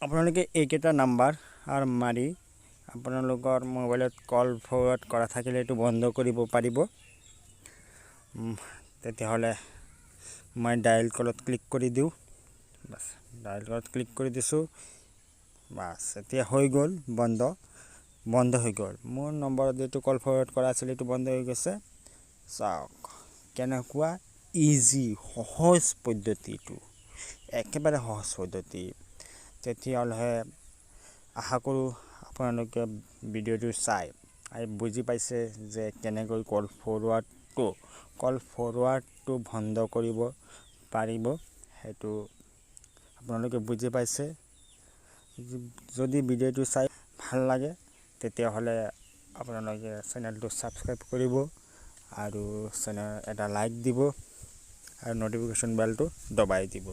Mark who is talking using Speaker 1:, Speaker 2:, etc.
Speaker 1: আপোনালোকে এইকেইটা নাম্বাৰ আৰু মাৰি আপোনালোকৰ মোবাইলত কল ফৰৱাৰ্ড কৰা থাকিলে এইটো বন্ধ কৰিব পাৰিব। তেতিয়াহ'লে মই ডায়েল কলত ক্লিক কৰি দিওঁ। বাছ, ডায়েল কলত ক্লিক কৰি দিছোঁ। বাছ, এতিয়া হৈ গ'ল বন্ধ। বন্ধ হৈ গ'ল। মোৰ নম্বৰত যিটো কল ফৰৱাৰ্ড কৰা আছিল, এইটো বন্ধ হৈ গৈছে। চাওক, কেনেকুৱা ইজি, সহজ পদ্ধতিটো, একেবাৰে সহজ পদ্ধতি। তেতিয়াহ'লে আশা কৰোঁ আপোনালোকে ভিডিঅ'টো চাই বুজি পাইছে যে কেনেকৈ কল ফৰৱাৰ্ডটো বন্ধ কৰিব পাৰিব, সেইটো আপোনালোকে বুজি পাইছে। যদি ভিডিঅ'টো চাই ভাল লাগে, তেতিয়াহ'লে আপোনালোকে চেনেলটো ছাবস্ক্ৰাইব কৰিব আৰু চেনেল এটা লাইক দিব আৰু ন'টিফিকেশ্যন বেলটো দবাই দিব।